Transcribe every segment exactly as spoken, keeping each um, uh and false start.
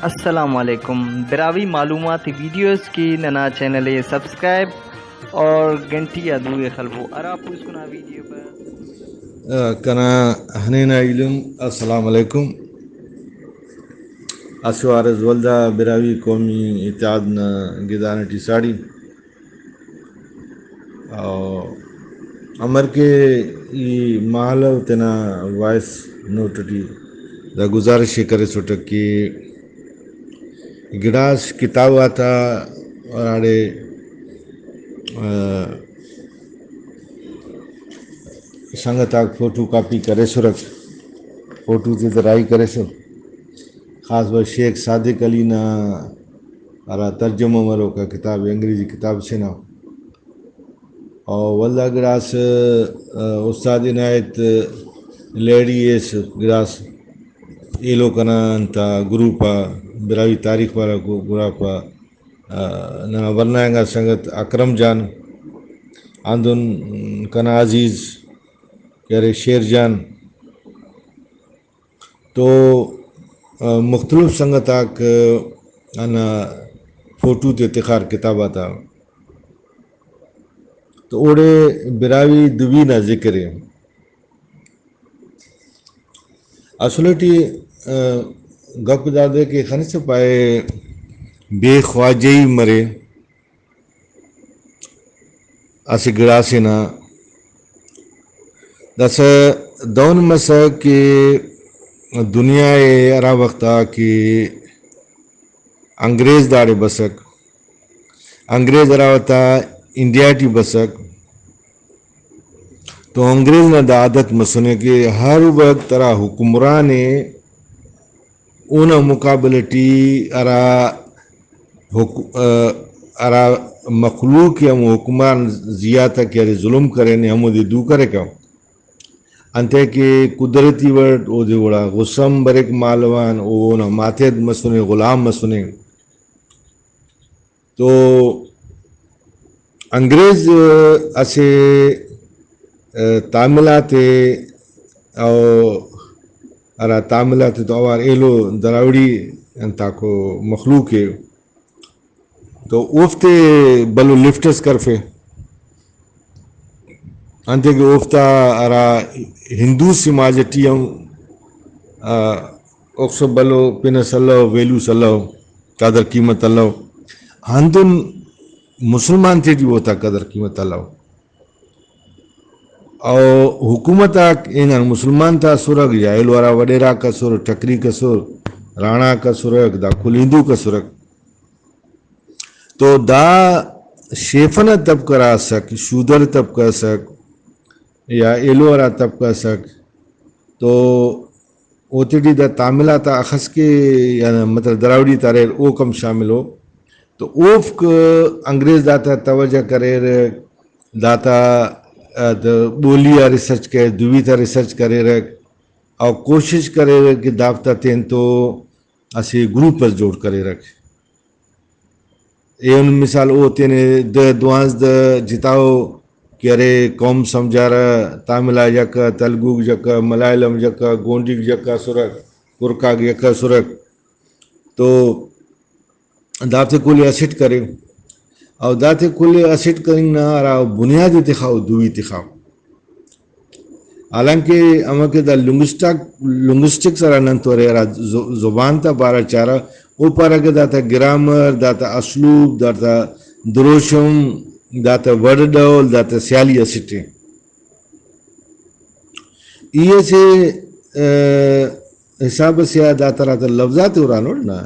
السلام علیکم۔ براہوئی معلوماتی ویڈیوز کہ ننا چینل ءِ سبسکرائب اور گھنٹی آ دو ءِ خلبو۔ ہرا پوسکنا ویڈیو پر۔ آ، کنا ہنینا ایلم، السلام علیکم۔ اسہ وار اس ولدا براہوئی قومی اتحاد نا گدان ٹی ساڑی۔ او امر کہ ای مہالو تینا وائس نوٹ ٹی دا گزارش ءِ کریسٹہ کہ گڑاس کتاب آتا ہراڑے، آ، سنگت آک فوٹو کاپی کریسرک، فوٹو تے تہ راہی کریسر، خاص بر شیخ صادق علی نا ہرا ترجمہ مروکا کتاب، انگریزی کتاب سے نا۔ او ولدا گڑاس، آ، استاد عنایت لہڑی ایس گڑاس ایلو کنا انتا گروپ آ، براہوئی تاریخ والا گو-، گروپ آ، آ، ننا ورنا انگا سنگت اکرم جان، ہندن کنا عزیز کہ ارے شیر جان، تو، آ، مختلف سنگت آک، آ، ہندا فوٹو تے تخار کتاب آتا۔ تو اوڑے براہوئی دوی نا ذکر ءِ۔ اصل ٹی، آ، گپ دادے کہ خنسہ پائے بے خواجہی مرے۔ اسہ گڑاسے نا داسہ دہن مسک کہ دنیا ءِ ہرا وخت آ کہ انگریز داڑے بسک، انگریز ہرا وخت آ انڈیا ٹی بسک تو انگریز نا دا عادت مسنے کہ ہر وخت ہرا حکمران ءِ اونا مقابلہ ٹی ہرا حک-، آ، ہرا مخلوق ءِ ہمو حکمران ضیاء تا کہ ارے ظلم کرینے، ہمودے دو کریکہ۔ انتئے کہ قدرتی وڑ اودے گڑا غصہ ہم بریک مالو آن، او اونا ماتحت مسنے، غلام مسنے۔ تو انگریز اسہ، آ، تعمیلات ءِ او ہرا تعمیلات تو اوار ایلو دراوڑی انتاکو مخلوق ءِ تو اوفتے بھلو لفٹ اس کرفے۔ انتئے کہ اوفتا ہرا ہندو سماج ٹی ہم، آ، اوکسو بھلو پن اس الو، ویلو اس الو، قدر قیمت الو، ہندن مسلمان تیٹی اوتا قدر قیمت الو۔ او حکومت آک اینگان مسلمان تا اسرک یا ایلو ہرا وڈیراک اسر، ٹکریک اسر، رانا آک اسرک، دا کل ہندوک اسرک۔ تو دا شیفنہ طبقہ ہرا اسک، شودر طبقہ اسک یا ایلو ہرا طبقہ اسک، تو اوتیٹی دا تعمیلات آ اخس کہ، یعنی مطلب دراوڑی تا اریر، اوک ہم شامل ءُ۔ تو اوفک انگریز داتا توجہ کریرک، داتا، آ، دا بولی آ ریسرچ کریر، دوی تا ریسرچ کریرک، او کوشش کریرک کہ دافتا تینتو اسہ گروپ اس جوڑ کریرک۔ ایہن مثال او تینے دہ دوانزدہ جتاؤ کہ ارے قوم سمجھارہ، تامل آ یکہ، تلگوک یکہ، ملائلم یکہ، گونڈیک یکہ اسرک، کرکاک یکہ اسرک۔ تو دافتے کل ئے اسٹ کرے۔ او داتے کل ئے اسٹ کننگ نا ہرا بنیاد ئے تخا، او دوی تخا۔ حالانکہ ہمکہ دا لنگسٹک، لنگسٹکس ہرا نن تو ارے ہرا ز-، زبان تا بارہ چارہ، او پارہ کہ داتا گرامر، داتا اسلوب، داتا دروشم، داتا وڑ ڈول، داتا سیالی اسٹ ءِ۔ ای اسہ، آ، حساب ئسے آ داتا ہراتا لفظ آتے ہرانٹ نا،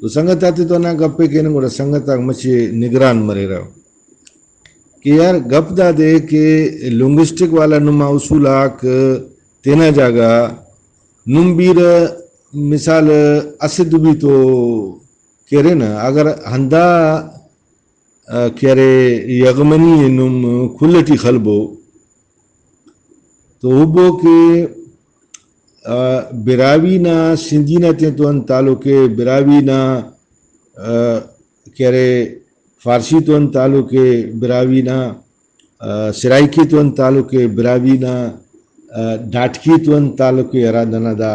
تو سنگت آتے تو ہندا گپ ئے کینہ، گڑا سنگت آک مچہ نگران مریرہ۔ کہ یار گپ دادے کہ لنگسٹک والا نما اصول آک تینا جاگہ آ، نم بیرہ مثال اسہ دوبی تو کہ ارے نا، اگر ہندا، آ، کہ ارے یغمنی ئے نم کل ٹی خلبو تو ہبو کہ، آ، براہوئی نا سندھی نا تینتون تعلق ءِ، براہوئی نا، آ، کہ ارے فارسی تون تعلق ءِ، براہوئی نا، آ، سرائیکی تون تعلق ءِ، براہوئی نا، آ، ڈاٹکی تون تعلق ءِ، ہرا ننا دا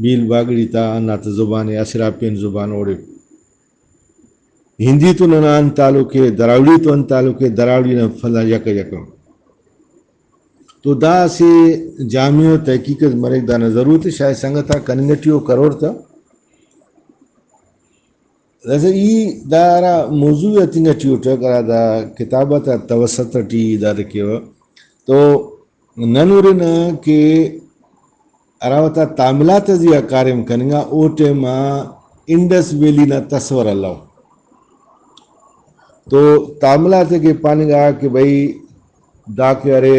بیل باگڑی تا ہندا تا زبان ءِ، اسہ را پین زبان اوڑے۔ ہندی تو ننا انت تعلق ءِ، دراوڑی تو انت تعلق ءِ، دراوڑی نا فنا یک یک ءِ۔ تو دا اسہ جامع و تحقیق اس مریک، دانا ضرورت ءِ، شاید سنگت آک کننگ ٹی او کرور تہ۔ داسہ ای دا ہرا موضوع ءِ ہتنگ ٹی اٹک، ہرا دا کتاب آتا توسط ٹی دادے کیوہ، تو نن ہرنہ کہ ہرا وتا تعمیلات آ زیہا کاریم کننگا، او ٹائم آ انڈس ویلی نا تصور الو۔ تو تعمیلات ءِ کہ پاننگا کہ بھئی دا کہ ارے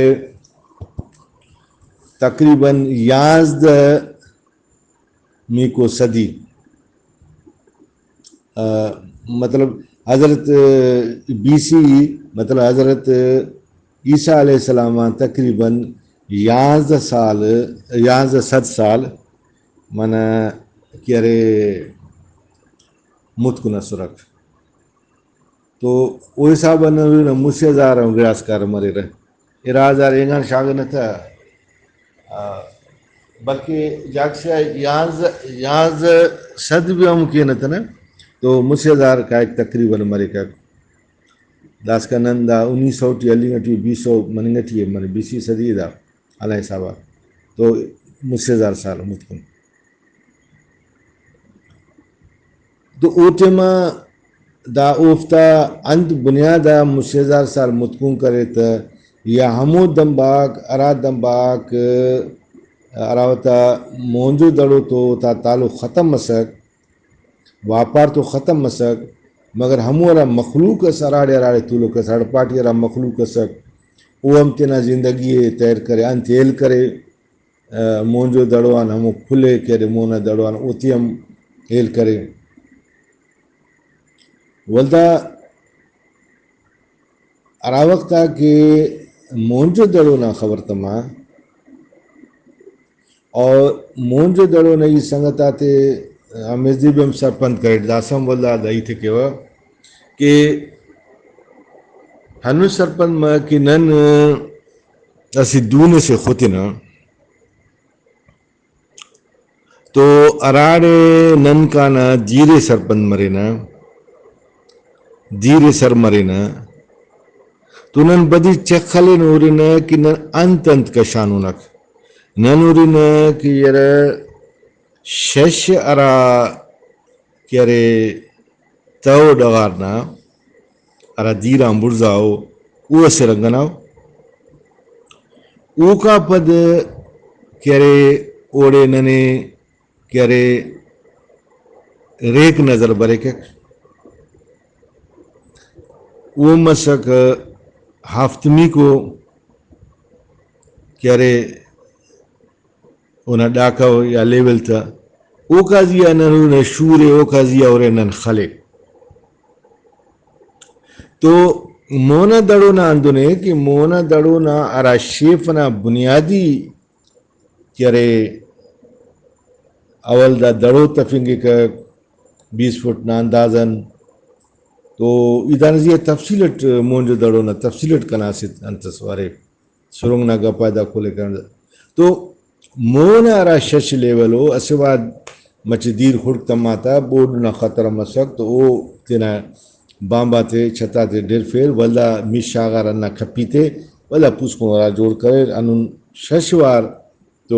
تقریباً یانزدہ میکو صدی، آ، مطلب حضرت، آ، بی سی، مطلب حضرت عیسیٰ علیہ السلام آن تقریباً یانزدہ سال، یانزدہ صد سال منہ کہ ارے متکن اسرک۔ تو او حساب آن نن ہرنہ مسہ ہزار آن گڑاس کارہ مریرہ۔ ارا ہزار اینگان شاغنہ تہ، آ، بلکہ جاگہ سے آ یانزدہ، یانزدہ صد بھی ہم کینہ تہ نہ، تو مسہ ہزار کائک تقریباً مریکک۔ داسکان نن دا انیس سو ٹی ہلنگ ٹی بیس سو مننگ ٹی ءِ، منہ بیسویں صدی دا ہندا حساب آ تو مسہ ہزار سال متکن۔ تو او ٹائم آ دا اوفتا انت بنیاد آ مسہ ہزار سال متکن کرے تہ، یا ہمو دمب آک، ہرا دمب آک ہرا وتا موہنجو دڑو تو تا تعلق ختم مسک، واپار تو ختم مسک، مگر ہمو ہرا مخلوق اس ہراڑے ہراڑے تولوک اس، ہڑپا ٹی ہرا مخلوق اسک، او ہم تینا زندگی ءِ تیر کرے، انت ہیل کرے، آ، موہنجو دڑو آن ہمو کل ءِ کہ ارے مونا دڑو آن اوتے ہم ہیل کرے۔ ولدا ہرا وخت آ کہ موہنجو دڑو نا خبر تما، اور موہنجو دڑو نا ای سنگت آتے ہمیزی بھی ہم سرپند کریٹ، داسہ ہم ولدا دا ہیت ءِ کیوہ کہ ہندن سرپند مہ کہ نن اسہ دون اسے ختنہ، تو ہراڑے نن کانہ دیر ءِ سرپند مرینہ، دیر ءِ سر مرینہ، تو نن بدی چک خلین ہرنہ کہ نن انت انت کشانونک۔ نن ہرنہ کہ یرہ شش ہرا کہ ارے تہو ڈغار نا ہرا دیر آن بڑزا ءُ، او اسہ رنگ ئنا ءُ۔ اوکا پد کہ ارے اوڑے ننے کہ ارے ریک نظر بریکک۔ او مسکہ ہفتمیکو کہ ارے اونا ڈاکہ ءُ یا لیول تہ، اوکا زیہا نن اونا شورے، اوکا زیہا ہُرے نن خلے۔ تو مونا دڑو نا ہندن ءِ کہ مونا دڑو نا ہرا شیف ئنا بنیادی کہ ارے اول دا دڑو تفنگکہ بیس فٹ نا اندازہ ان۔ تو ای دانا زیہا تفصیل اٹ موہنجو دڑو نا تفصیل اٹ کنا اسہ انت اس ارے۔ سرنگ نا گپ آ دا کل ءِ کرندہ۔ تو مون آ ہرا شش لیول ءُ، اسہ وار مچہ دیر خڑک تما تا، بوڈ نا خطرہ مسک تو او تینا بامب آتے، چھت آتے ڈرفیر، ولدا مش آغار ہندا کپی تے، ولدا پوسکن ہرا جوڑ کریر۔ ہندن شش وار تو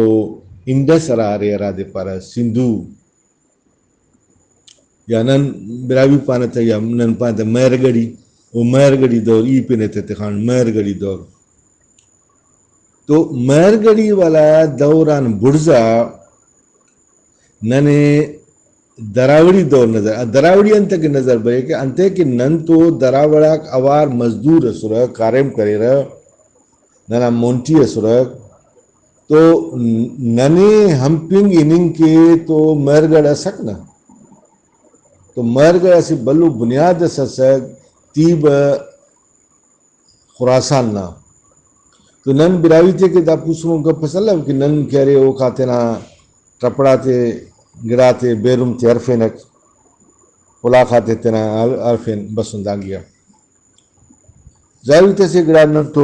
انڈس ہرا ارے، ہرادے پارہ سندھو، یا نن براہوئی پانہ تہ، یا نن پانہ تہ مہر گڑھی، او مہر گڑھی دور، ای پن ایتہ تخان مہر گڑھی دور۔ تو مہر گڑھی والا دور آن بڑزا ننے دراوڑی دور نظر، دراوڑی انت کہ نظر بریک، انتئے کہ نن تو دراوڑ آک اوار مزدور اسرہ، کاریم کریرہ، ننا مونٹی اسرک، تو ننے ہنپنگ ہننگ کے تو مہرگڑھ اسک نا، تو مہرگڑھ اسہ بھلو بنیاد اس اسک تیبہ خراسان نا۔ تو نن براہوئی تے کہ دا پوسکن گپ اس الو کہ نن کہ ارے اوکا تینا ٹپڑاتے، گڑاتے، بیرم تے ہرفینک، الاخاتے تینا ہر-، ہرفین بسن دانگی آ۔ ظاہر ہیت اسے گڑا نن تو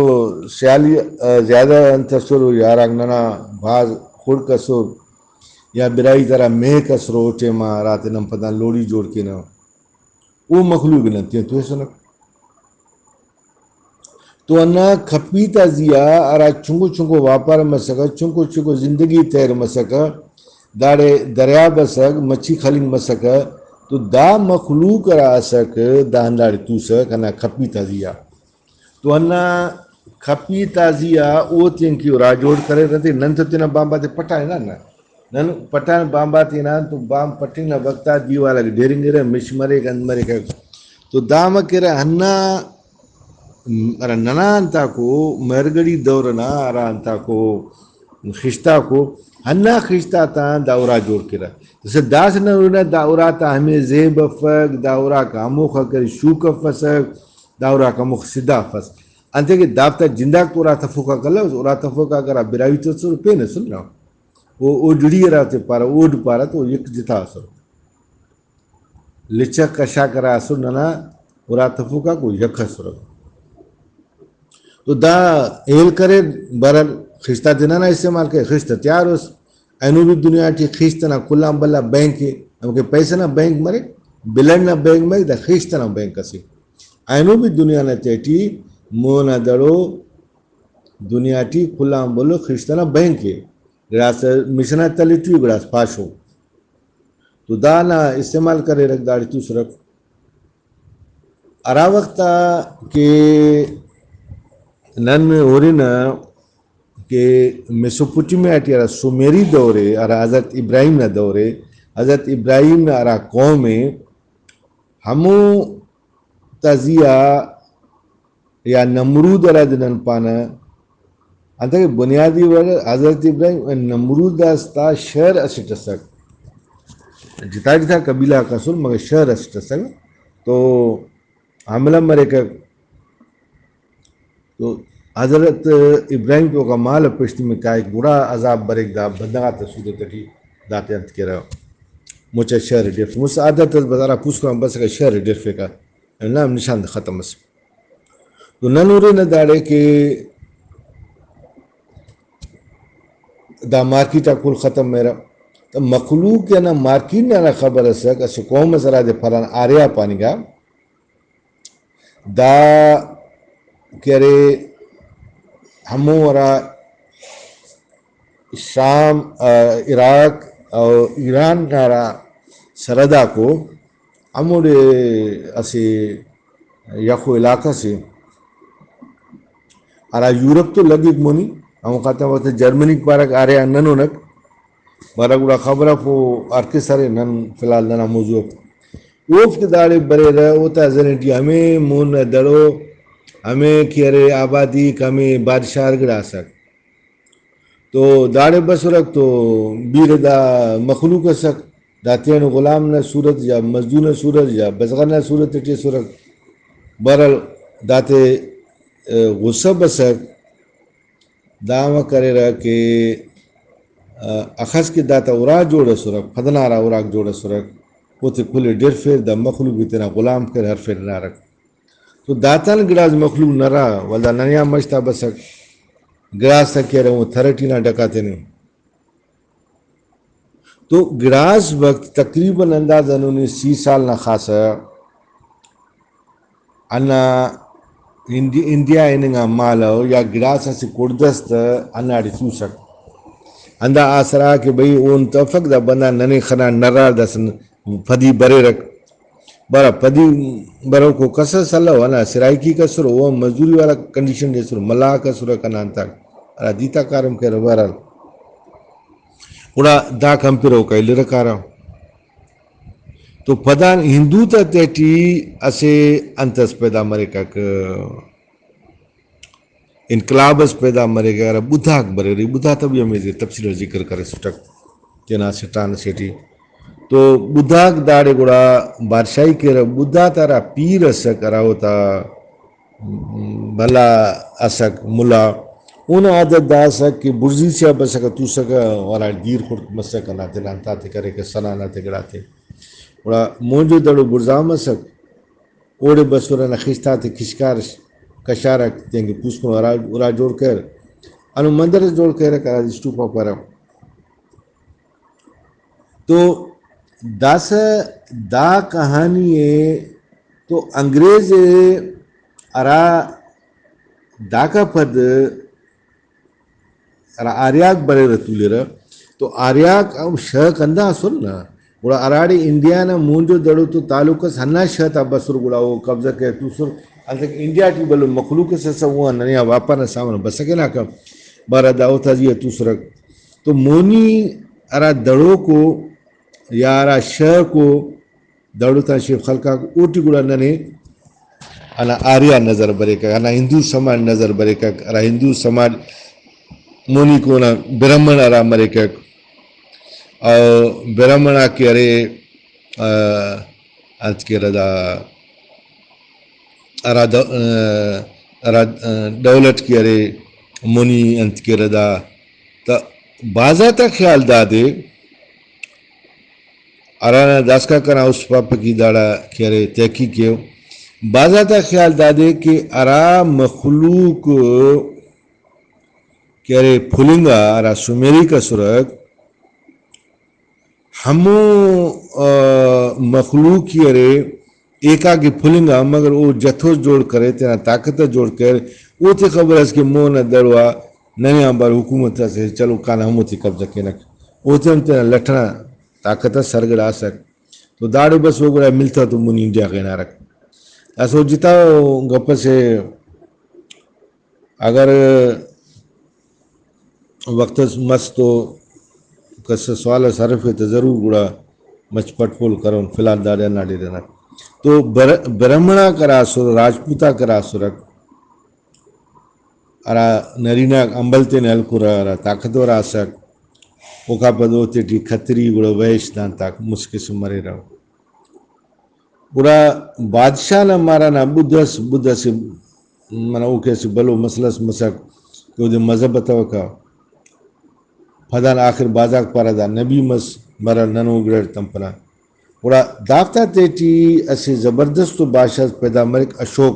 سیالی، آ، زیادہ انت اسر و یار آک ننا بھاز خڑک اسر، یا براہوئی تا ہرا میک ئسر او ٹائما ہراتے نن پدان لوڑی جوڑ کینہ، او مخلوق نن تینتو ہیسنک۔ تو ہندا کھپی تا زیہا ہرا چنکو چنکو واپار مسکہ، چنکو چنکو زندگی تیر مسکہ، داڑے دریا بسک، مچھی خلنگ مسکہ، تو دا مخلوق ہرا اسک، دا ہنداڑے توسک ہندا کھپی تا زیہا۔ تو ہندا کھپی تا زیہا او تینکہ ارا جوڑ کریر۔ انتئے نن تو تینا بامب آتے پٹانے نا، نن پٹان بامب آتے ہنان تو بامب پٹنگ نا وخت آ دیوال آک ڈیرنگرہ، مش مریک، انت مریک۔ تو دا امر کیرہ ہندا ہرا ننا انتاکو مہرگڑی دور ئنا ہرا انتاکو خشتاکو، ہندا خشت آتان دا ارا جوڑ کیرہ۔ داسہ داسہ نن ہُرنہ دا ارا تا ہمے زیب افک، دا اراک ہموخہ کرے شوک افسک، دا اراک ہموخہ سدھا افس۔ انتئے کہ دافتا جنداک تو ارا تفوکاک الوس، ارا تفوکاک ہرا براہوئی تو اسر پین اسر نا۔ او، او ڈڑی ہراتے پارہ، اوڈ پارہ تو یک جتا اسر۔ لچغ کشاک ہرا اسر ننا ارا تفوکاک او یک اسرہ۔ تو دا ہیل کریر، بہرحال خشت آتے ننا استعمال کریر، خشت تیار اس۔ اینو بھی دنیا ٹی خشت ئنا کل آن بھلا بینک ءِ، ہمکہ پیسہ نا بینک مریک، بلڈ نا بینک مریک، دا خشت ئنا بینک اسے۔ اینو بھی دنیا نا تہٹی مون آ دڑو دنیا ٹی کل آن بھلو خشت ئنا بینک ءِ۔ گڑاس مشن آ تلے ٹی ءُ گڑاس پاش ءُ۔ تو دانا استعمال کریرک، داڑے توسرک۔ ہرا وخت آ کہ نن ہُرنہ کہ میسوپوٹیمیا ٹی ہرا سومیری دور ءِ، ہرا حضرت ابراہیم نا دور ءِ، حضرت ابراہیم نا ہرا قوم ءِ، ہمو تا زیہا یا نمرود ہرادے نن پانہ، انتئے کہ بنیادی وڑ حضرت ابراہیم نمرود اس تا شہر اسٹ ئسک، جتا جتا قبیلہ آک ئسر مگر شہر اسٹ ئسک، تو حملہ مریکک۔ تو حضرت ابراہیم تو اوکا مال پیش تمک کائک، گڑا عذاب بریک، دا بندغ آتا صورت ٹی داتے انت کیرہ، مچا شہر ڈیف مس عادت اس بس ہرا پوسکن بسکہ شہر ڈیفیکہ، نام نشان ختم اس۔ تو نن ہُرنہ داڑے کہ دا مارکیٹ آک کل ختم مریرہ۔ تو مخلوق ئنا مارکیٹ نا ہرا خبر ئسک، اسہ قوم ئس ہرادے پران آریا پاننگا، دا کہ ارے ہمو ہرا شام، آ، عراق و ایران نا ہرا سرحد آکو، ہموڑے اسہ یخو علاقہ سے، ہرا یورپ تو لگک مونی، ہموخاتے وخت جرمنیک پارک آریا ننونک، بارہ گڑا خبر اف او ہرکس ارے، نن فی الحال ننا موضوع اف۔ اوفتے داڑے بریرہ، اوتا زرین ٹی ہمے مون نا دڑو، ہمے کہ ارے آبادیک، ہمے بادشاہر گڑاسک۔ تو داڑے بسرک تو بیرہ دا مخلوق ئسک، دا تینو غلام نا صورت یا مزدور نا صورت یا بزغن نا صورت ٹی ئسرک۔ بہرحال داتے، آ، غصہ بسک۔ دا امر کریرہ کہ، آ، اخس کہ داتا ارا جوڑ ئسرک، پدنا ہرا اراک جوڑ ئسرک، اوتے کل ئے ڈرفیر، دا مخلوق ئے تینا غلام کر ہرفیر ہنارک۔ تو داتان گڑاس مخلوق نرا، ولدا ننے آ مش تا بسک، گڑاس تا کہ ارے او تھرٹی نا ڈکا تینے۔ تو گڑاس وخت تقریباً اندازہ نونے سی سال نا خاصہ ہندا انڈی-، انڈیا ہننگ آن مالو یا گڑاس اسہ کڑدس تہ ہنداڑے توسک۔ ہندا آسرا کہ بھئی اون تفک دا بندغ ننے خنا نرار داسہ پدی بریرک۔ بارہ پدی بروکو کس اس الو، ہندا سرائیکی کس اسر، او ہم مزدوری والا کنڈیشن ٹی اسر، ملاک اسرہ کنا انتاک ہرا دیتا کاریم کریرہ۔ بہرحال گڑا داکان پھر اوکا الیرہ کارہ۔ تو پدان ہندو تا تہٹی اسہ انت اس پیدا مریکک، انقلاب اس پیدا مریکہ، ہرا بدھاک بریرہ، بدھا تا بھی ہمے تفصیل اٹ ذکر کریسٹک تینا اسہ ٹران اسے ٹی۔ تو بدھاک داڑے گڑا بادشاہی کیرہ، بدھا تا ہرا پیر اسک ہرا اوتا بھلا اسک ملا، اونا عادت دا اسک کہ بڑزی سے آ بسکہ توسکہ، ہرا دیر خڑک مسکہ ہندا تینا انتاتے کریکہ، سنا نا تے گڑاتے۔ گڑا مونجو دڑو بڑزا مسک، اوڑے بسر ہندا خشت آتے کشکار کشارک، تینکہ پوسکنو ہرا ارا جوڑ کریر، ہندن مندر اس جوڑ کریرک ہرادے اسٹوپا پارہ۔ تو داسہ دا کہانی ءِ تو انگریز ءِ ہرا داکا پد ہرا آریاک بریرہ تولرہ، تو آریاک ہم شہ کندا ئسر نا، گڑا ہراڑے انڈیا نا مونجو دڑو تو تعلق اس ہندا شہ تا بسر، گڑا او قبضہ کریر توسر، انتئے کہ انڈیا ٹی بھلو مخلوق اس ئسر، او ننے آ واپار نا سامان بسکہ ہناکہ، بارہ دا اوتا زی آ توسرہ۔ تو مونی ہرا دڑوکو یا ہرا شہکو دڑوتان شیف خلقاک، اوٹی گڑا ننے ہندا آریہ نظر بریکک، ہندا ہندو سماج نظر بریکک، ہرا ہندو سماج مونی کونا برہمن ہرا مریکک، او برہمن آک کہ ارے، آ، انت کیرہ دا، ہرا د-، آ، ہرا، آ، دولت کہ ارے مونی انت کیرہ دا، تا بھاز آتا خیال دادے، ہرانا داسکان کنا است پاپکی داڑا کہ ارے تحقیق کیو۔ بھاز آتا خیال دادے کہ ہرا مخلوق کہ ارے پھلنگا ہرا سومیریک ئسرک، ہمو، آ، مخلوق ہی ارے ایکا کہ پھلنگا، مگر او جتوس جوڑ کرے، تینا طاقت اس جوڑ کرے، اوتے خبر ئس کہ مونا دڑوا ننے آنبار حکومت اسے، چلو کان ہموتے قبضہ کینک، اوتے ہم تینا لٹ ئنا طاقت اس سرگڑاسک۔ تو داڑے بس او گڑا ملتو تو مونی انڈیا غا ہنارک۔ اسہ او جتا گپ ئسے، اگر وخت اس مس تو کس سوال اس ہرفے تو ضرور گڑا مچ پٹ پول کرون، فی الحال داڑے ہندا ڈیہہ ئنا۔ تو بر-، برہمن آک ہرا اسر، راجپوت آک ہرا اسرک، ہرا نرینہ غاک امبل تینے ہلکرہ، ہرا طاقتور آ اسک، اوکا پد اوتے ٹی کھتری گڑا وحش دانتاک مست قسم مریرہ۔ گڑا بادشاہ نا مارا نا بدھ اس، بدھ اسہ، منہ اوکے اسہ بھلو مسئلہ اس مسک کہ اودے مذہب بتوکہ۔ پدان آخر بھازاک پارہ دا نبی مس، مر نن او گڑا تمپنہ۔ گڑا دافتا تیٹی اسہ زبردست و بادشاہ پیدا مریک، اشوک،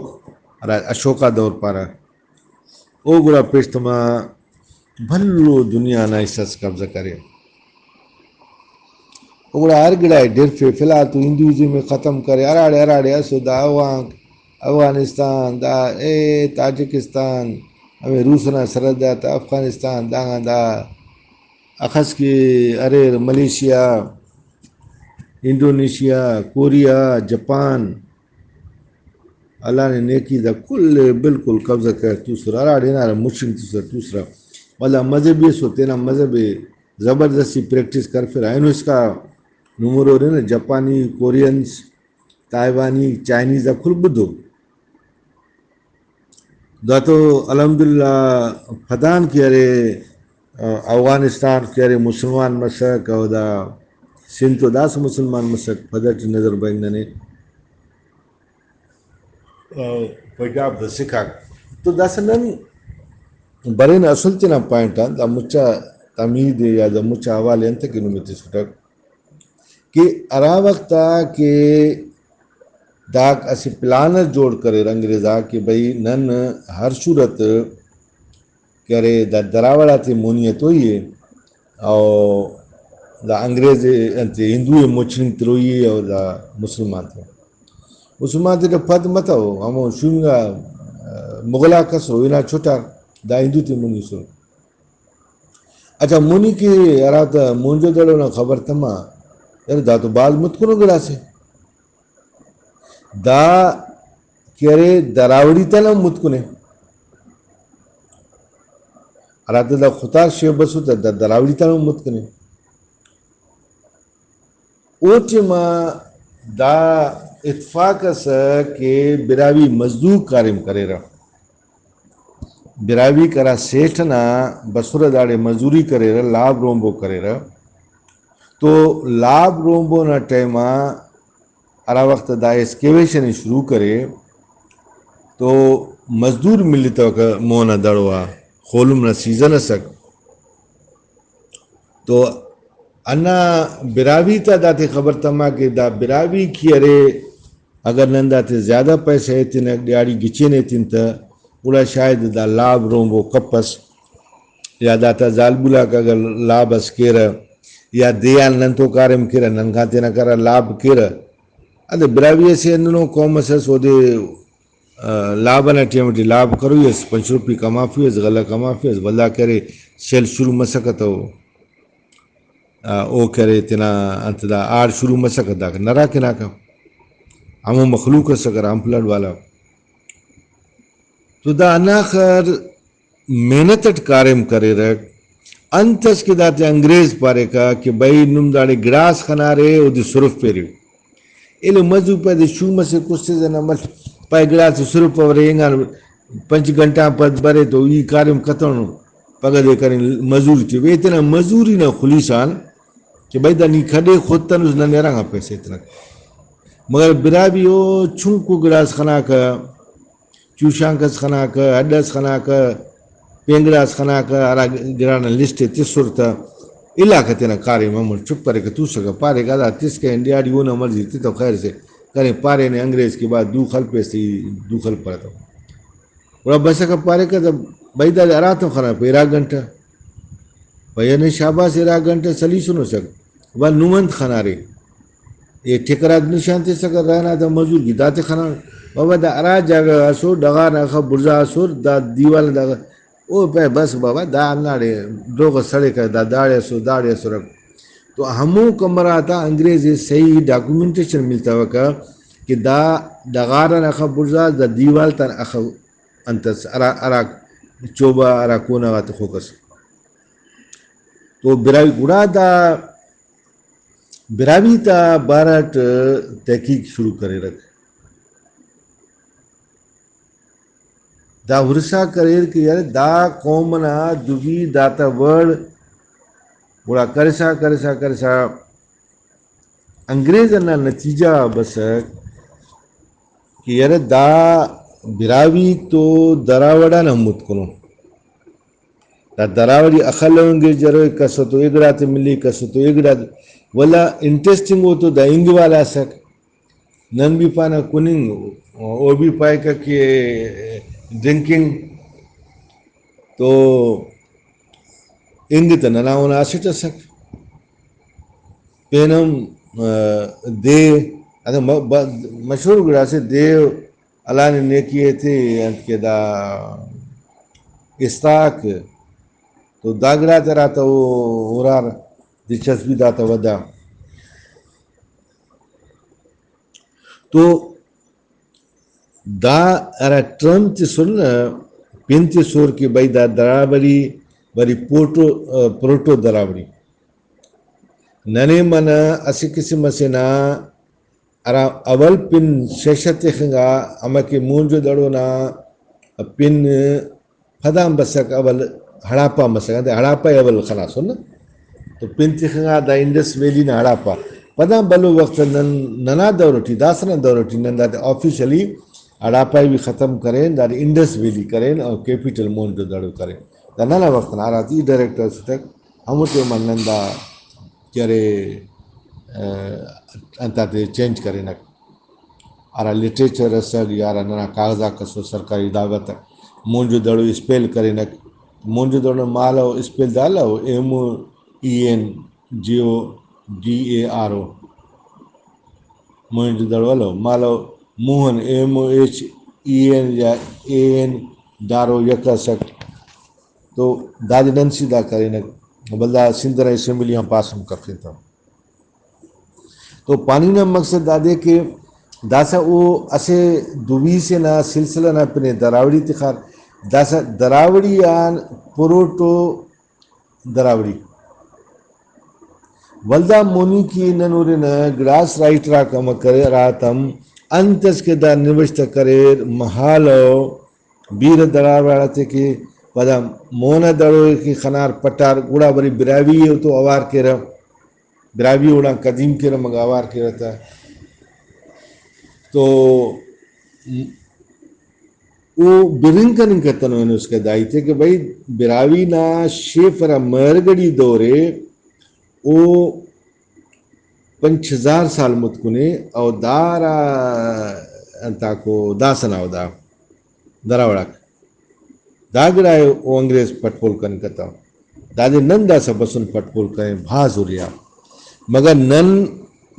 ہرا اشوکا دور پارہ۔ او گڑا پیش تما بھلو دنیا نا حصہ اس قبضہ کرے۔ او گڑا ہر گڑا ئے ڈرفے، فی الحال تو ہندوازم ئے ختم کرے، ہراڑے ہراڑے اسو دا اوغانک، افغانستان، دا اے تاجکستان، ہمے روس ئنا سرحد آتا افغانستان، داغان دا اخس کہ اریر، ملیشیا، انڈونیشیا، کوریا، جاپان، اللہ نے نیکی دا کل ئے بالکل قبضہ کریر توسر، ہراڑے ہنارہ مچنگ تسر توسرہ۔ ولدا مذہبی ئسر، تینا مذہب ئے زبردستی پریکٹس کرفرہ۔ اینو اسکا نمر ہورینہ، جاپانی، کورینز، تائیوانی، چائنیز آک کل بدھو۔ دا تو الحمدللہ پدان کہ ارے، آ، اوغانستان کہ ارے مسلمان مسک، او دا سندھ تو داسہ مسلمان مسک، پد ٹی نظر بریک ننے، آ، پنجاب دا سکھ آک۔ تو داسہ نن برینہ اصل تینا پوائنٹ آن، دا مچا تمہید ءِ یا دا مچا حوالے انتکہ نمے تسٹہ کہ ہرا وخت آ کہ داک اسہ پلان اس جوڑ کریر انگریز آک کہ بھئی نن ہر صورت کہ ارے دا دراوڑ آتے مونی اتوئی ءِ او دا انگریز ءِ انت ہندو ءِ مچنگ تروئی ءِ او دا مسلمان تے، مسلمان تے پد متو، ہمو شوم انگا مغل آک اسرو، ہنا چھٹار، دا ہندو تے مونی اسرو۔ اچھا، مونی کہ ہرا تا مونجو دڑو نا خبر تما، یار دا تو بھاز متکنو گڑاسے۔ دا کہ ارے دراوڑی تا نا متکنے، ہرا تا دا خطار شیف بسو تا دا دراوڑی تا نا متکنے۔ او ٹائما دا اتفاق ئس کہ براہوئی مزدور کاریم کریرہ۔ براہوئیک ہرا سیٹھ ئنا بسرہ داڑے مزدوری کریرہ، لاب رومبو کریرہ۔ تو لاب رومبو نا ٹائما ہرا وخت دا ایکسکیویشن ئے شروع کرے تو مزدور ملتوکہ مونا دڑو آ، خولم نا سیزن ئسک۔ تو ہندا براہوئی تا داتے خبر تما کہ دا براہوئی کہ ارے، اگر نن داتے زیادہ پیسہ ایتنہ، دیہاڑی گچین ایتن تہ، گڑا شاید دا لاب رومبو کپس، یا داتا زالبول آک اگر لاب اس کیرہ، یا دے آن نن تو کاریم کیرہ، نن کان تینا کرا لاب کیرہ۔ انتئے براہوئی اسہ ہندنو قوم ئس ئس، اودے، آ، لاب ئنا ٹائم ٹی لاب کروئی ئس، پنچ روپی کمافی ئس، غلہ کمافی ئس، ولدا کہ ارے شل شروع مسکہ تو، آ، او کہ ارے تینا انت دا آڑ شروع مسکہ، داکا نراک ہناکہ، ہمو مخلوق ئس اگر ہم فلڈ والا۔ تو دا ہنداخہ محنت اٹ کاریم کریرک۔ انت اس کہ داتے انگریز پاریکہ کہ بھئی نم داڑے گڑاس خنارے، اودے سرف پیریو۔ ایلو مزو پائے دے شوم اسے کسیسہ نا مل، پائے گڑاس سرف ارے، اینگان پنچ گھنٹہ آن پد برے تو ای کاریم کتنو، پگہ دے کنے مزوری ٹی۔ وے تینا مزوری نا خلیسان کہ بھئی دا نی کھڈے خود تنس، نن ارانگا پیسہ ایتنک۔ مگر براہوئی او چنکو گڑاس خناکہ، چوشانک اس خناکہ، ہڈ اس خناکہ، پین گڑاس خناکہ، ہرا گڑانا لسٹ ءِ تسر تہ الاکہ تینا کاریم ہموڑ چپ کریکہ، توسکہ، پاریکہ دا تسکہ، ہندیاڑی اونا مرضی تتو خیر سے، کنے پارینے انگریز کہ با دو خلپیس تہ ای دو خلپرہ تہ۔ گڑا بسکہ پاریکہ تہ بھئی دادے ہراتم خناپہ، اراک گھنٹہ۔ بھئی نے شاباس، اراک گھنٹہ سلیسنو سک۔ وا نم انت خنارے؟ اے ٹھیکرات نشان تسکہ، رہنا تہ مزور کی داتے خنار۔ بابا دا ہرا جاگہ اسو ڈغار نا اخہ بڑزا اسر، دا دیوال نا دا، او پہ بس بابا دا ہنداڑے دروغ سڑیکہ، دا داڑے اسو، داڑے اسرک۔ تو ہمو کمبر آتا انگریز ءِ صحیح ڈاکومنٹیشن ملتوکہ کہ دا ڈغار آن اخہ بڑزا، دا دیوال تان اخہ انت اس ہرا، ہرا چوبہ، ہرا کونہ غاتے خوک اس۔ تو براہوئی گڑا دا براہوئی تا بارہ اٹ تحقیق شروع کریرک۔ دا ہرسا کریر کہ یار دا قوم ئنا دوی داتا وڑ گڑا کرسا، کرسا، کرسا انگریز ئنا نتیجہ بسک کہ یار دا براہوئی تو دراوڑ آن ہم متکنو۔ دا دراوڑی اخہ لونگے جروئے، کس تو اے گڑاتے ملی، کس تو اے گڑاتے، ولدا انٹرسٹنگ او تو دا انگ والا اسک۔ نن بھی پانہ کننگ، او بھی پائکہ کہ ڈرنکنگ، تو انگ تہ ننا اونا اسٹ اسک۔ پین ہم، آ، دے، اگہ م-، ب-، مشہور گڑاسے دے اللہ نے نیکی ایتے انت کہ دا استاک تو دا گڑاتے ہراتہ او ہرار دلچسپی داتہ ودہ۔ تو دا ہرا ٹرم تسر نا، پن تسر کہ بھئی دا دراوڑی، وری پوٹو، آ، پروٹو دراوڑی۔ ننے منہ اسہ قسم اسے نا ہرا اول پن شش ءِ تخنگا، ہمکہ مونجو دڑو نا پن پدان بسک، اول ہڑاپہ مسک، انتئے ہڑاپہ ءِ اول خناسن نہ۔ تو پن تخنگا دا انڈس ویلی نا ہڑاپہ۔ پدان بھلو وخت نن، ننا دور ٹی، داسہ نا دور ٹی نن دادے آفیشلی ہڑاپہ ءِ بھی ختم کرین، دادے انڈس ویلی کرین اور کیپیٹل مونجو دڑو کرین۔ دا ننا وخت نا ہراتے ای ڈائریکٹر اسٹک، ہمو ٹائم آ نن دا کہ ارے، آ، انتاتے چینج کرینک۔ ہرا لٹریچر اسک یا ہرا ننا کاغذاک اسو سرکاری دعوت، مونجو دڑو اسپیل کرینک۔ مونجو دڑو مالو اسپیل دا الو، M O E N G O D A R O. Mohenjo Daro الو، مالو Mohan, M O H E N یا اے این، دارو یک اسک۔ تو دادے نن سیدھا کرینک، ولدا سندھ ئنا اسمبلی آن پاس ہم کرفنگ تہ۔ تو پاننگ نا مقصد دادے کہ داسہ او اسہ دوی سے نا سلسلہ نا پن ءِ دراوڑی تخار، داسہ دراوڑی آن پروٹو دراوڑی۔ ولدا مونی کہ نن ہُرنہ گڑاس رائٹر آک امر کرے ہراتم، انت اس کہ دا نوشتہ کریر مہالو بیرہ دراوڑ آتے کہ پدا مونا دڑو ءِ کہ خنار پٹار، گڑا وری براہوئی ءِ تو اوار کیرہ، براہوئی اوڑان قدیم کیرہ مگہ اوار کیرہ تہ۔ تو او برنگ کننگ کتنو اینو اسکا دا ہیتے کہ بھئی براہوئی نا شیف ہرا مہرگڑھی دور ءِ او پنچ ہزار سال متکن ءِ، او دارا انتاکو داسہ نا او دا دراوڑاک دا گڑا ءِ او انگریز پٹ پول کننگ کتو۔ دادے نن داسہ بسن پٹ پول کرین، بھاز ہریا۔ مگر نن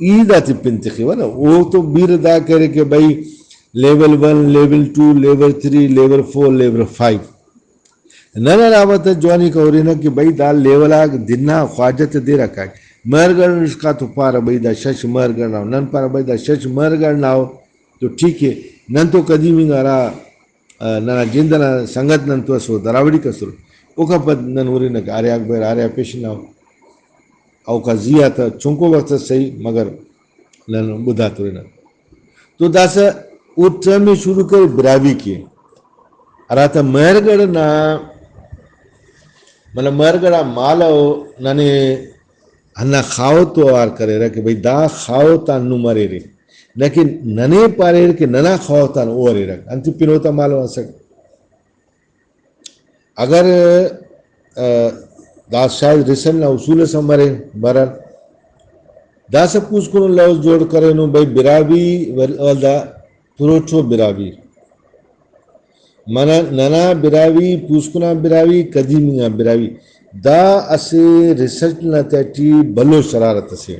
ای داتے پن تخیوہ نا، او تو بیرہ دا کرے کہ بھئی، level one, level two, level three, level four, level five. نن ہرا وخت جوانی کہ ہرینہ کہ بھئی، دا لیول آک دن آ خواجہ تے دیرہ کائک۔ مہرگڑھ اسکا تو پارہ بھئی، دا شش مہرگڑھ نا ءُ۔ نن پارہ بھئی، دا شش مہرگڑھ نا ءُ تو ٹھیک ہے۔ نن تو قدیم انگا ہرا، آ، ننا جند ئنا سنگت نن تو اسر، دراوڑی کسر۔ اوکا پد نن ہرینہ کہ آریاک بیر، آریا پیشن نا ءُ۔ اوکا زی آ تا چنکو وخت اس سہی، مگر نن بدا ترینہ۔ تو داسہ او ٹرم ءِ شروع کرے براہوئی کن، ہراتا مہرگڑھ نا، مطلب مہرگڑھ آ مالو ننے ہندا خاہوت تو اوار کریرہ کہ بھئی دا خاہوت آن نم اریرے، لیکن ننے پاریر کہ ننا خاہوت آن او اریرہ، انت پن اوتا مالو اسک۔ اگر، آ، دا شاید ریسرچ نا اصول اس ہم مرے، بہرحال داسہ پوسکنو لوز جوڑ کرینو بھئی براہوئی ول-، ولدا پروٹو براہوئی۔ منہ ننا براہوئی، پوسکنا براہوئی، قدیم انگا براہوئی، دا اسہ ریسرچ نا تہٹی بھلو شرارت اسے۔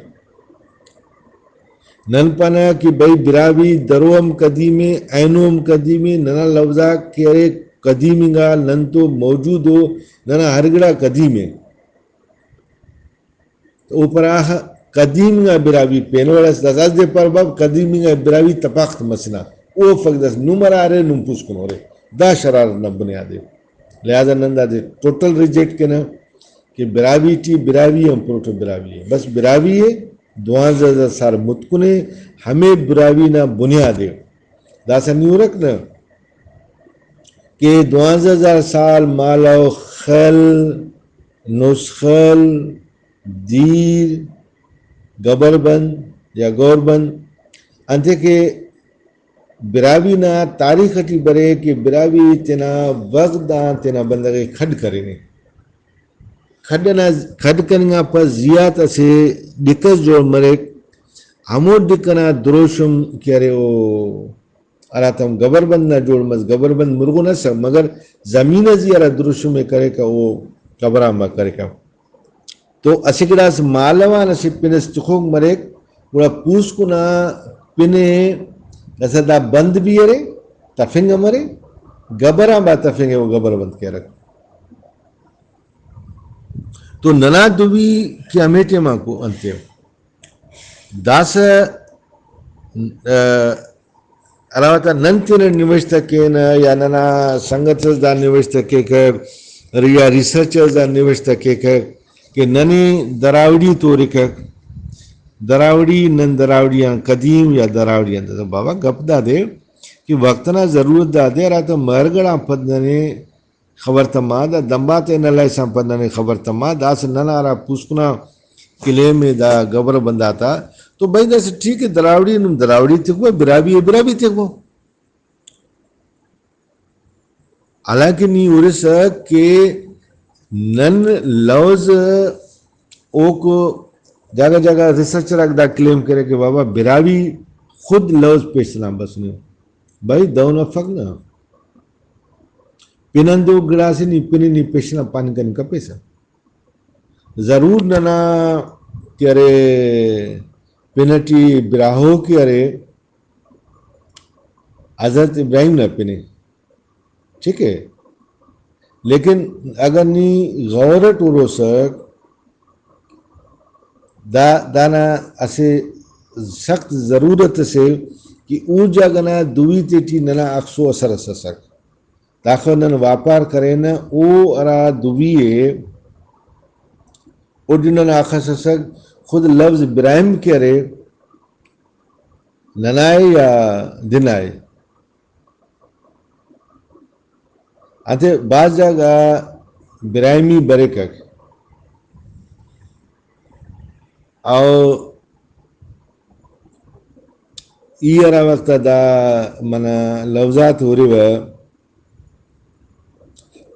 نن پانہ کہ بھئی براہوئی درو ہم قدیم ءِ، اینو ہم قدیم ءِ، ننا لوز آک کہ ارے قدیم انگا نن تو موجود ءُ، ننا ہر گڑا قدیم ءِ۔ تو او پراہ قدیم انگا براہوئی پین وڑ اس، داسہ دے پر باب قدیم انگا براہوئی تپاخت مسنا۔ او فک دس نم ہرا ارے نم پوسکن ہورے۔ دا شرارت نا بنیاد ءِ۔ لہذا نن دادے ٹوٹل ریجیکٹ کینہ۔ کہ براہوئی ٹی براہوئی ہم پروٹو براہوئی ءِ، بس براہوئی ءِ دوانزہ ہزار سال متکن ءِ، ہمے براہوئی نا بنیاد ءِ۔ داسہ نی ہرک نہ کہ دوانزہ ہزار سال مالو خل، نسخل، دیر، گبر بند یا گور بند، انتئے کہ براہوئی نا تاریخ ٹی برے کہ براہوئی تینا وخت آن تینا بندغ ءِ کھڈ کرینے۔ کھڈ ئنا، کھڈ کننگ آن پد زیات اسہ ڈکھ اس جوڑ مریک، ہمو ڈکھ ئنا دروشم کہ ارے او ہراتم گبر بند نا جوڑ مس، گبر بند مرغن ئسک، مگر زمین ءِ زی ہرا دروشم ءِ کریکہ او قبر آنبار کریکہ۔ تو اسہ گڑاس مالو آن اسہ پن اس تخوک مریک، گڑا پوسکن آ پن ءِ داسہ دا بند بھی ارے، تفنگ ہم ارے، گبر آنبار تفنگ ءِ، او گبر بند کیرک۔ تو ننا دوی کہ ہمے ٹائم آ کو انت ءِ۔ داسہ، آ، ہرا وخت نن تینا نوشتہ کینہ یا ننا سنگت اس دا نوشتہ کیکہ یا ریسرچرز دا نوشتہ کیکہ کہ ننے دراوڑی تورکہ، دراوڑی، نن دراوڑی آن قدیم یا دراوڑی آن، بابا گپ دادے کہ وخت نا ضرورت دادے، ہراتم مہرگڑھ آن پد ننے خبر تما، دا دمبا تے نلائسان پد ننے خبر تما، داسہ ننا ہرا پوسکنا کلیم ءِ دا گبر بند آتا، تو بھائی داسہ ٹھیک ہے، دراوڑی نم دراوڑی تخبہ، براہوئی ءِ براہوئی تخبہ۔ حالانکہ نی ہرسہ کہ نن لوز اوکو جاگہ جاگہ ریسرچر آک دا کلیم کرے کہ بابا براہوئی خود لوز پیش تنان بس نے۔ بھائی دہن افک نا۔ پن ہندوک گڑاسے نی پن ءِ نی پیشن آ پاننگ کننگ کپیسہ۔ ضرور ننا کہ ارے پن ٹی براہوئی کہ ارے حضرت ابراہیم نا پن ءِ، ٹھیک ہے، لیکن اگر نی غور اٹ ہروسہ دا، دانا اسہ سخت ضرورت اسے کہ او جاگہ نا دوی تیٹی ننا عکس و اثر اس اسک۔ داخہ نن واپار کرینہ، او ہرا دوی ءِ اوٹی نن اخس اسک، خود لوز براہوئی کہ ارے، ننا ءِ یا دنا ءِ؟ انتئے بھاز جاگہ غا براہوئی بریکک۔ او ای ہرا وخت آ دا منہ لوزات ہُرِوہ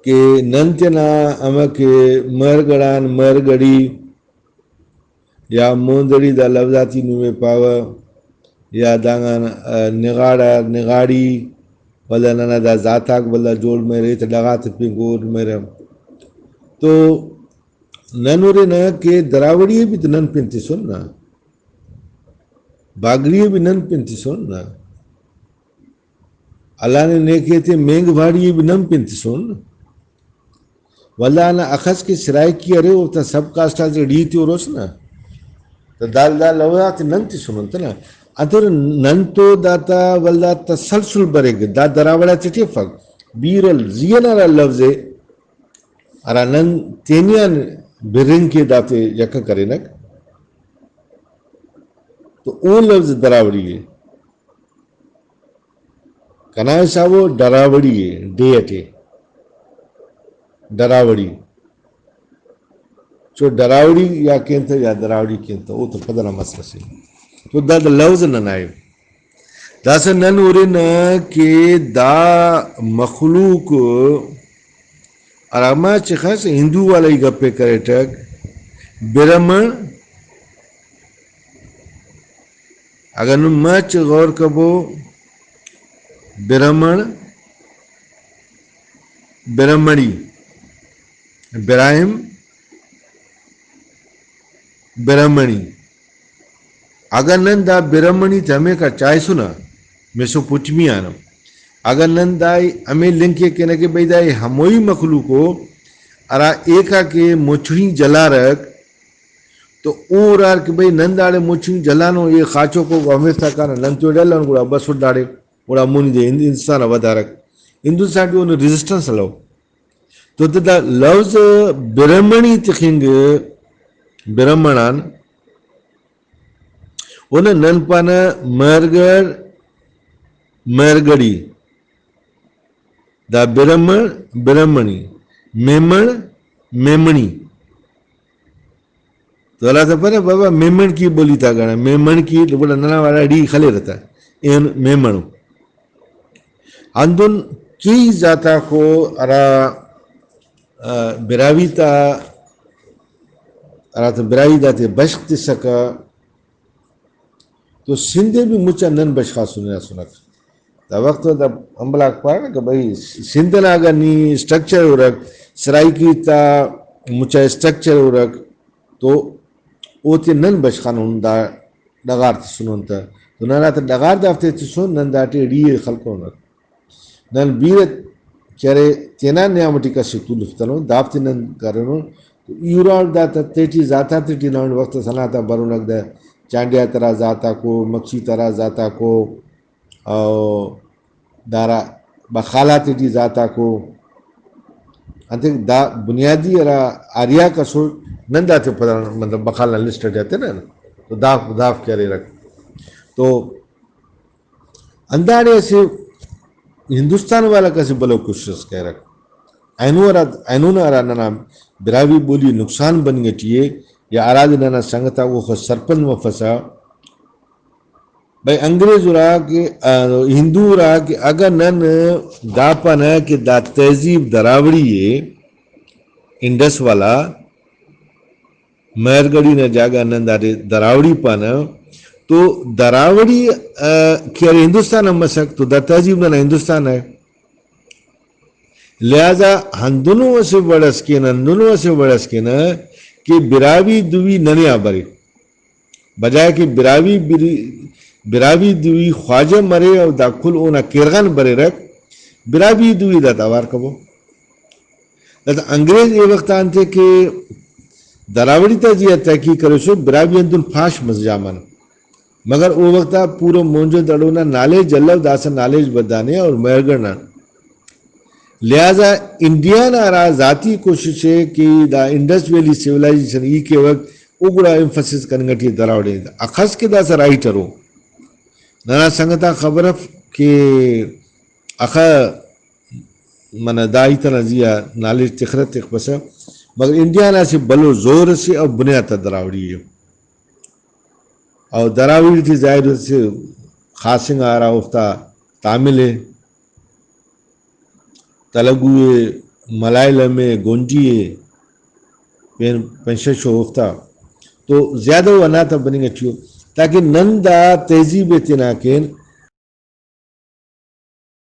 کہ نن تینا ہمہ کہ مہرگڑھ آن مہرگڑھی یا موندڑی دا لوزاتی نمے پاوہ، یا دانگان، آ، نغاڑہ، نغاڑی، ولدا ننا دا ذات آک ولدا جوڑ مریرہ، ایت ڈغاتے پین گور مریرہ۔ تو نن ہرنہ کہ دراوڑی ءِ بھی تو نن پن تسن نا، باگڑی ءِ بھی نن پن تسن نا، اللہ نے نیکے تے مینگ باڑی ءِ بھی نن پن تسن۔ ولدا نا اخس کہ سرائیکی ارے، اوفتا سب کاسٹ آتے ڈی تے اروس نا، تو دال دال لوز آتے نن تسن انت نا۔ انتر نن تو داتا ولدا تسلسل بریک، دا دراوڑ آتے ٹی افک۔ بیرل زی انا ہرا لوز ءِ، ہرا نن تینیان برنگ کہ داتے یکہ کرینک، تو او لوز دراوڑی ءِ۔ کنا حساب ءُ ڈراوڑی ءِ، ڈے اٹی ڈراوڑی۔ چو ڈراوڑی یا کین تہ یا دراوڑی کین تہ، او تو پدنا مسئلہ سے۔ تو دا، دا لوز ننا ءِ۔ داسہ نن ہرنہ کہ دا مخلوق ہرا ما چخس ہندو والا ای گپے کریٹک، برہمن، اگہ نم مچ غور کبو، برہمن، برہمنی، براہم، برہمنی۔ اگہ نن دا برہمنی تے ہمیکا چائسنہ، میسوپوٹیمیا نا، اگہ نن دا ہمے لنک ءِ کینہ کہ بھئی دا ہموئی مخلوق ءُ ہرا ایکا کہ مچھڑی جلارک، تو او ہرار کہ بھئی نن داڑے مچھڑی جلانو، اے خاچوکو ہمیفتا کانہ، نن تو ڈلن گڑا بس داڑے، گڑا مونی دے ہند-، ہندوستان آ ودارک۔ ہندوستان ٹی اونو ریزسٹنس الو۔ تو دا لوز برہمنی تخنگ، برہمن آن، اونا نن پانہ مہرگڑھ، مہرگڑھی، دا برہمن، برہمنی، میمن، میمنی۔ تو ہراتم پارہ بابا میمن کی بولی تا گڑا، میمن کی گڑا ننا وڑا ڈی خلیرہ تا، این میمنو۔ ہندن کئی ذاتاکو ہرا، آ، براہوئی تا، ہراتم براہوئی داتے بشخ تسکہ، تو سندھ ءِ بھی مچا نن بشخاسن ہناسنک۔ دا وخت دا امبلاک پارہ کہ بھئی سندھ نا اگہ نی اسٹرکچر ہرک، سرائیکی تا مچا اسٹرکچر ہرک، تو اوتے نن بشخانن، دا ڈغار تسنن تہ۔ تو ننا تا ڈغار دافتے تسن، نن داٹی ڈی اے خلقونک۔ نن بیرہ کہ ارے تینا نیام ٹی کس ءِ تولفتنو، دافتے نن کرینن۔ تو ای ہراڑ دا تا تیٹی ذاتاتے ٹی نن وخت اس ہندا تا برونک، دا چانڈیات ہرا ذاتاکو، مکسیت ہرا ذاتاکو، او دارا بخالاتے ٹی ذاتاکو۔ انتئے دا بنیادی ہرا آریاک اسر، نن داتے پدا مطلب بخال نا لسٹ اٹی ہتینہ، تو داف، دافک کہ اریرک۔ تو ہنداڑے اسہ ہندوستان والا کس بھلو کوشست کریرک۔ اینو ہرا، اینو نا ہرا ننا براہوئی بولی نقصان بننگ ٹی ءِ، یا ہرادے ننا سنگت آک اوخہ سرپند مفسہ۔ بھئی انگریز ہرا کہ، آ، ہندو ہرا کہ اگہ نن دا پانہ کہ دا تہذیب دراوڑی ءِ، انڈس والا، مہرگڑھی نا جاگہ نن داڑے دراوڑی پانہ، تو دراوڑی، آ، کہ ارے ہندوستان ہم مسک، تو دا تہذیب ننا ہندوستان ءِ۔ لہذا ہندنو اسہ وڑ اس کینہ، ہندنو اسہ وڑ اس کینہ کہ براہوئی دوئی ننے آ برے، بجائے کہ براہوئی بری-، براہوئی دوئی خواجہ مرے اور دا کل اونا کیرغان بریرک، براہوئی دوئی دا توار کبو۔ داسہ انگریز اے وخت آ انتئے کہ دراوڑی تا زیہا تحقیق کروسو، براہوئی ہندن پاش مس جامن، مگر او وخت آ پورو مونجو دڑو نا نالج الو، داسہ نالج ودانے اور مہرگڑھ نا۔ لہذا انڈیا نا ہرا ذاتی کوشش ءِ کہ دا انڈس ویلی سیولائزیشن ای کیوک، او گڑا ایمفسس کننگ ٹی دراوڑی۔ اخس کہ داسہ رائٹر ءُ، ننا سنگت آک خبر اف کہ اخہ منہ دا ہیت ئنا زیہا نالج تخرہ تخپسہ، مگر انڈیا نا اسہ بھلو زور اسے او بنیات آ دراوڑی ءِ۔ او دراوڑی ٹی ظاہر اسے خاص انگا ہرا اوفتا تامل ءِ، تلگو ءِ، ملائلم ءِ، گونڈی ءِ، پین پنشش ءُ اوفتا تو زیادہ او ہندا تا بننگ ٹی ءُ، تاکہ نن دا تہذیب ءِ تینا کین